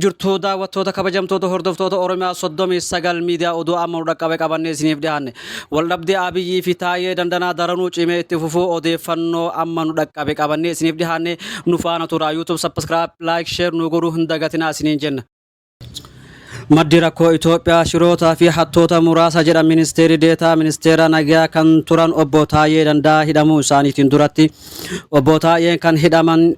Jirtuu daawwattoota kabajamtoota hordoftoota Oromiyaa 39 miidiyaa oduu amma nu dhaqqabe qabannee isiniif dhiyaanne. Waldhabdee Abiyyii fi Taayyee Dandanaa daranuu cimee itti fufuu odeeffannoo amma nu dhaqqabe qabannee isiniif dhiyaanne nu faana turaa. YouTube subscribe, like, share nu godhuu hin dagatinaa isiniin jenna. Maddi rakkoo Itoophiyaa shirootaa fi hattoota muraasa jedhan ministeerri deetaa ministeera nagaa kan turan obbo Taayyee Danda'aa hidhamuu isaaniitiin duratti. Obbo Taayyeen kan hidhaman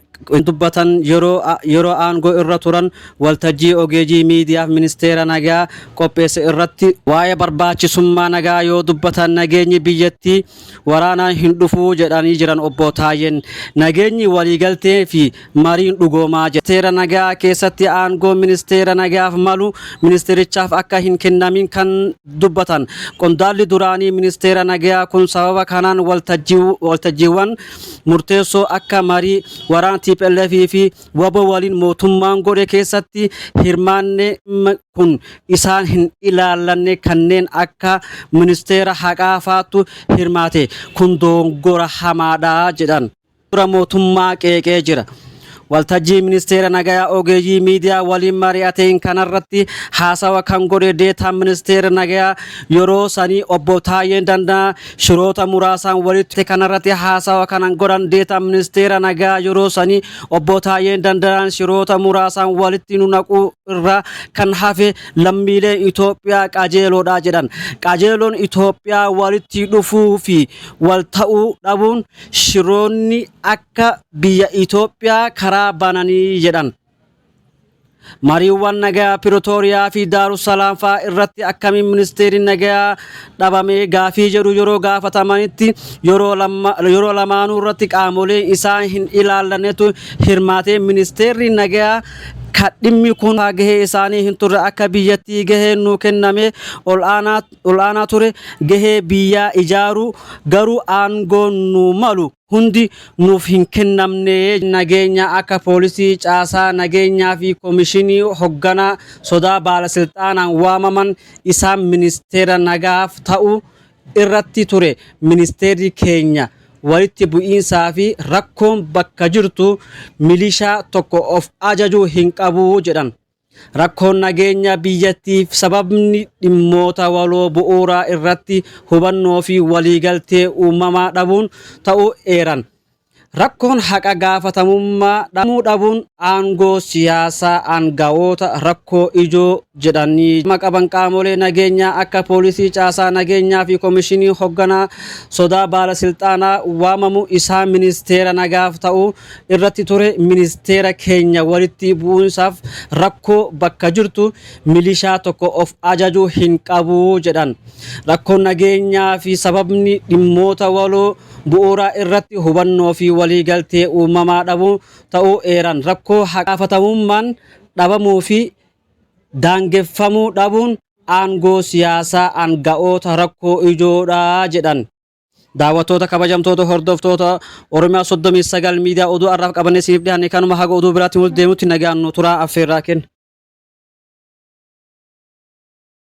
dubbatan yeroo yeroo aangoo irra turan waltajjii ogeeyyii miidiyaaf ministeera nagaa qopheesse irratti waa'ee barbaachisummaa nagaa yoo dubbatan nageenyi biyyattii waraanaan hin dhufuu jedhanii jiran obbo Taayyeen nageenyi waliigaltee fi mariin dhugoomaa jedha. Ministeera nagaa keessatti aangoo ministeera nagaaf malu ministeerichaaf akka hin kennamin kan dubbatan qondaalli duraanii ministeera nagaa kun sababa kanaan waltajjiiwwan murteessoo akka marii waraana TPLF fi WBO waliin mootummaan godhe keessatti hirmaanne kun isaan hin ilaallanne kanneen akka ministeera haqaa faatu hirmaate kun dogongora hamaadha jedhan. Dura mootummaa qeeqee jira. Waltajjii ministeera nagayaa ogeeyyii miidiyaa waliin mari'ateen kanarratti haasawa kan godhe deetaan ministeera nagayaa yeroo sanii obbo Taayyeen Danda'aa shiroota muraasaan walitti kanarratti haasawa kanan godhan deetaan ministeera nagaa yeroo sanii obbo Taayyeen Danda'aan shiroota muraasaan walitti nu naquu irraa kan hafe lammiileen Itoophiyaa qajeeloodha jedhan. Qajeeloon Itoophiyaa walitti dhufuu fi wal ta'uu dhabuun shiroonni akka biyya Itoophiyaa karaa bananii jedhan. Mariiwwan nagaa Pirootooriyaa fi Daarussalaam fa'aa irratti akkamiin ministeerri nagaa dhabame gaafii jedhu yeroo gaafatamanitti yeroo lamaanuu irratti qaamoleen isaan hin ilaallannetu hirmaatee ministeerri nagaa kan dhimmi kun gahee isaanii hin turre akka biyyattii gaheen nuu kenname ol'aanaa ture gahee biyyaa ijaaruu garuu aangoon nu malu hundi nuuf hin kennamne nageenya akka poolisii caasaa nageenyaa fi koomishinii hoogganaa sodaa baalasilxaanaan waamaman isaan ministeera nagaaf ta'u irratti ture ministeerri keenya walitti bu'iinsaa fi rakkoon bakka jirtu milishaa tokko of ajajuu hin qabu jedhan. Rakkoon nageenya biyyattiif sababni dhimmoota waloo bu'uuraa irratti hubannoo fi waliigaltee uumamaa dhabuun ta'uu eeran. Rakkoon haqa gaafatamummaa dhabuu dhabuun aangoo siyaasaa aangawoota rakkoo ijoo jedhanii qaban qaamolee nageenyaa akka poolisii caasaa nageenyaa fi koomishinii hoogganaa sodaa baalasilxaanaa waamamu isaa ministeera nagaaf ta'uu irratti ture ministeera keenya walitti bu'uunsaaf rakkoo bakka jirtu milishaa tokko of ajajuu hin qabu jedhan. Rakkoon nageenyaa fi sababni dhimmoota waloo bu'uuraa irratti hubannoo fi waliigaltee uumamaa dhabuu ta'uu eeran. Rakkoo gaafatamummaan dhabamuu fi daangeffamuu dhabuun aangoo siyaasaa aanga'oota rakkoo ijoodha jedhan. Daawwattoota kabajamtoota hordoftoota Oromiyaa 39 miidiyaa oduu har'aaf qabannee isiniif dhiyaanne kanuma haga oduu biraatti deemutti nagaan nu turaa affeerraa kenna.